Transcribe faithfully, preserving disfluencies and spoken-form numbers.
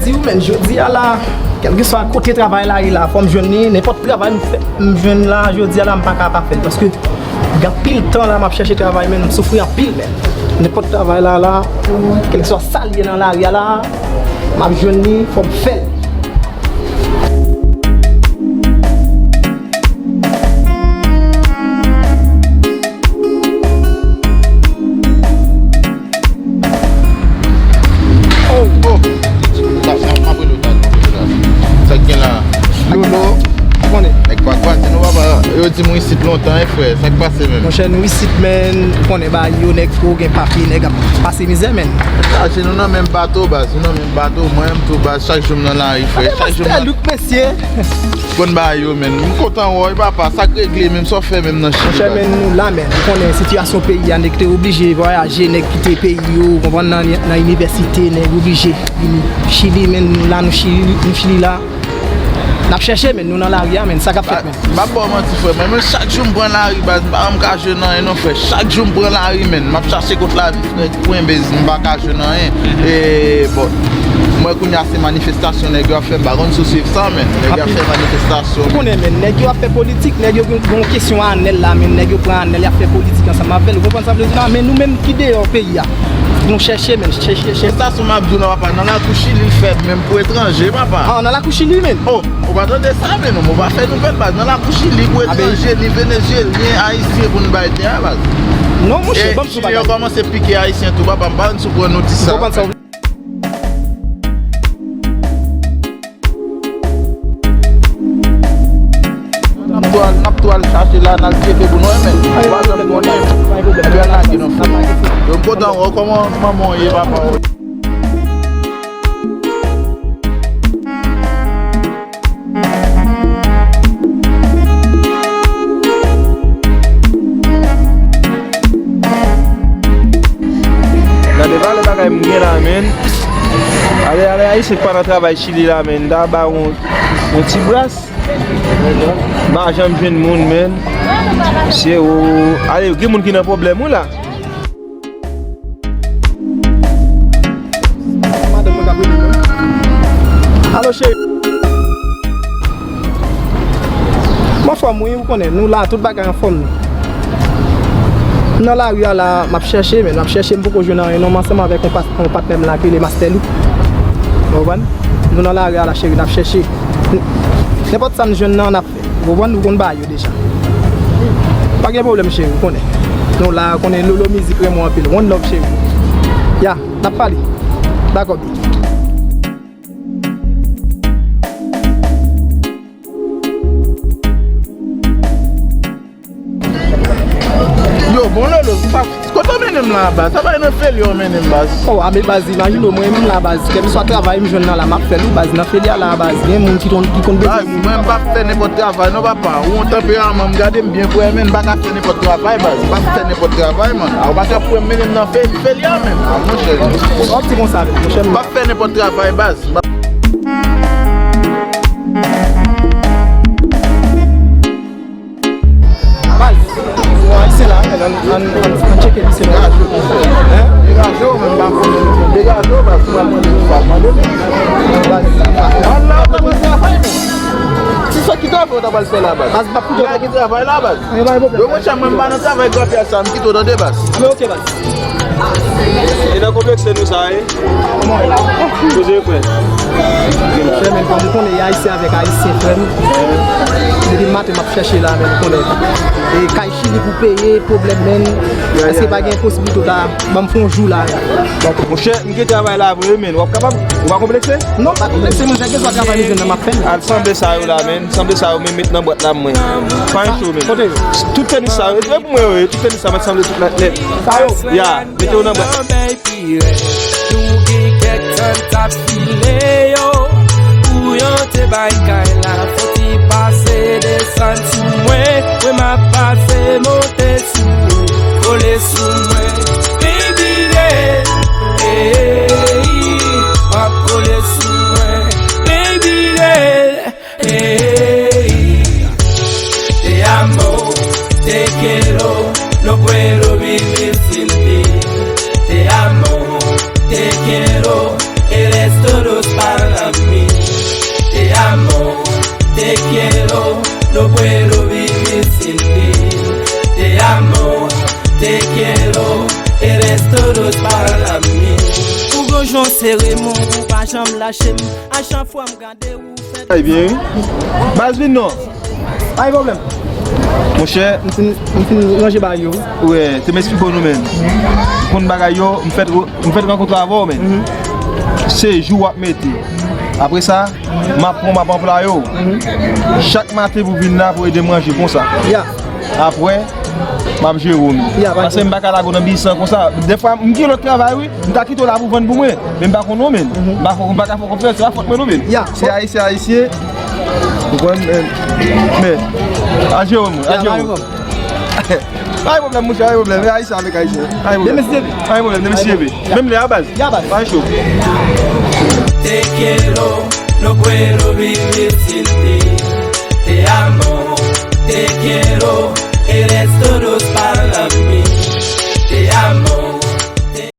Di w, men, jodi a la, kèlkeswa kote travay la ye la, fò m jwenn li, nenpòt travay m fè, m jwenn la, jodi a la, m pa ka pa fè l, paske gen anpil tan la, m ap chèche travay, men m soufri anpil, men nenpòt travay la, la, kèlkeswa sa l ye nan lari a la, m ap jwenn li, fò m fè l. Oh, oh. Sa, sa, m ap rele w talè, m ap rele w talè. Sa k gen la? Lolo. Konnen. Nèg pa kwaze nou, papa. Yo di m w isit lontan, wi, frè. Sa k pase menm? Monchè, nou isit, men, ou konnen bagay yo, nèg fo gen papye, nèg ap pase mizè, men. Chaje nou nan menm bato, baz. Nou nan menm bato. Mwen menm tou, baz. Chak jou m nan lari, frè. Chak jou m nan mesye. Konn bagay yo, men. M kontan wè w, wi, papa. Sa k regle menm, sa w fè menm nan Chili, baz? Monchè, men, nou la, men. Ou konnen sitiyasyon peyi a, nèg te oblije vwayaje, nèg kite peyi yo, ou konprann, nan, nan inivèsite, nèg oblije vini Chili, men, nou la, nou Chili, nou Chili la. N ap chèche, men, nou nan lari a, men, sa k ap fèt, men. M p ap ba w manti, frè. Mwen menm, chak jou m pran lari, baz, m pa janm ka jwenn anyen non, frè. Chak jou m pran lari, men. M ap chache kot lavi, frè, kwen bez, m pa ka jwenn anyen. E, bon, m wè kounye a se manifestasyon nèg yo ap fè, m pa konn si w swiv sa, men. Nèg yo ap fè manifestasyon. Ou konnen, men, nèg yo ap fè politik, nèg yo gen, gen yon kesyon a Anèl la, men, nèg yo pran Anèl, y ap fè politik ansanm avè l. Ou konprann sa m vle di la? Men nou menm ki deyò peyi a, nou chèche, men, chèche, chèche. Sa sou m ap di w nan, papa, nan lakou Chili l fèt, menm pou etranje, papa. Ah, nan lakou Chili, men. Oh, ou pa tande sa, men, non, ou pa fè nouvèl, baz. Nan lakou Chili, pou etranje, ni venezyelyen, ayisyen pou n bay tè a, baz. Non, monchè, ban m sou bagay. Chili yo kòmanse pike ayisyen tou, papa, m pa konn si w pran notis sa. Ou konprann sa w vle? N ap tou al, n ap tou al chache la, n al tcheke pou nou, men. Ou pa janm konnen. Epi al lage nou, frè. Yo, m kontan wè w, kòman manman w ye, papa w? Gade valè bagay m gen la, men. Ale, ale, ayisyen k pa nan travay Chili la, men. M ta ba yon, yon ti bras. M pa janm jwenn moun, men. Se ou. Ale, gen moun ki nan pwoblèm, wi, la. Madanm mwen k ap rele mwen. Alo, cheri. M anfòm, wi, ou konnen. Nou la, tout bagay anfòm. M nan lari a la, m ap chèche, men m ap chèche, m poko jwenn anyen non, m ansanm avèk yon pa-, yon patnè m la ki rele Master Lou. Ou konprann? Nou nan lari a la, cheri, n ap chèche. Nenpòt sa n jwenn nan, n ap fè. Ou konprann? Ou konn bagay yo deja. Pa gen pwoblèm, cheri, ou konnen. Nou la, ou konnen Lolo Mizik renmen w anpil. One love, cheri. Ya, n ap pale. Dakò, baby. Yo, bon, Lolo, pa, kote w mennen m la, baz? Sa bay nan feli w mennen m, baz. Oh, a, men baz, imajine w, mwen menm la, baz. Kèlkeswa travay m jwenn nan la, m ap fè l, wi, baz. Nan feli a la, baz, gen moun ki konn, ki konn bezwen. Baz, mwen m p ap fè nenpòt travay non, papa. Ou yon tanperaman, m gade m byen prè, men m pa ka fè nenpòt travay, baz. M p ap fè nenpòt travay, man. A, ou pa t ap pou w mennen m nan feli, feli a menm. A, monchè. Ou ap di konsa, monchè. M p ap fè nenpòt travay, baz. M p ap Baz, yon ayisyen la, men, ann, ann, ann, ann tcheke misye non. Degaje w, men, m pa konnen. Degaje w, baz, m pral mande yon sa, mande m. Baz. Al la, w ta pral travay, men. Ti sa ki travay w ta pral fè la, baz? Baz, m p ap koute w. Ki travay la, baz? Yo, monchè, mwen, m pa nan travay grapyaj sa, m kite w tande, baz. Men, oke, baz. E nan konplekse nou sa ye? Poze frè. Frè, men, kòm ou konnen, e ayisyen avèk ayisyen, frè m. Depi maten, m ap chèche la, men, ou konnen. E kay Chili pou peye, pwoblèm, men. Èske pa gen posiblite ou ta ban m fè yon jou la? Monchè, m gen travay la vre, men. W ap kapab? Ou pa konplekse? Non, m pa konplekse, men. Kèlkeswa travay m jwenn nan, m ap fè l. Al sanble sa yo la, men. Sanble sa yo, men, met nan bwat la, mwen. Pa yon cho, men. Kote yo? Tout tenis sa yo. Mwen, wi, tout tenis sa, mwen sanble tout nèt, nèt. Sa yo? Ya, mete yo nan bwat. Pi rèd. Nou gen kèk tan t ap file yo. Kouyon te bay kay la. Fò ti pase desann sou mwen. Mwen m ap pase monte sou ou. Kole sou mwen. Baby girl. Hey, w ap kole sou mwen. Baby girl. Ey, te amo, te quiero, no puedo vivir sin ti. Te amo, te quiero, eres todo para Ou gon jan w sere m, ou pa janm lache m. A chak fwa m gade ou fè. Ay byen wi. Baz vin non. Pa gen pwoblèm. Monchè, m fin, m fin ranje bagay yo. Wi, te m esplike w nou menm. Konn bagay yo, m fèt, m fèt rankontre avè w menm. Se jou w ap mete. Apre sa, m ap pran, m ap anplwaye w. Chak maten pou vin la pou ede m ranje konsa. Ya. Apre, m ap jere w menm. Ya, pa gen pwoblèm. Paske m pa ka lage w nan biznis lan konsa. Dèfwa, m gen lòt travay wi. M ta kite w la pou vann pou mwen. Men m pa konn non menm. M pa, m pa ka fè w konfyans, se pa fòt mwen non menm. Ya. Se ayisyen, ayisyen. Ou konprann? Men, men, a jere w menm, a jere w menm. Pa gen pwoblèm, monchè, pa gen pwoblèm. E ayisyen avèk ayisyen. Pa gen pwoblèm. Demen si Dye vle. Pa gen pwoblèm, demen si Dye vle. Menm lè a baz. Ya, baz. Pa cho. Te quiero, no puedo vivir sin ti. Te amo, te quiero.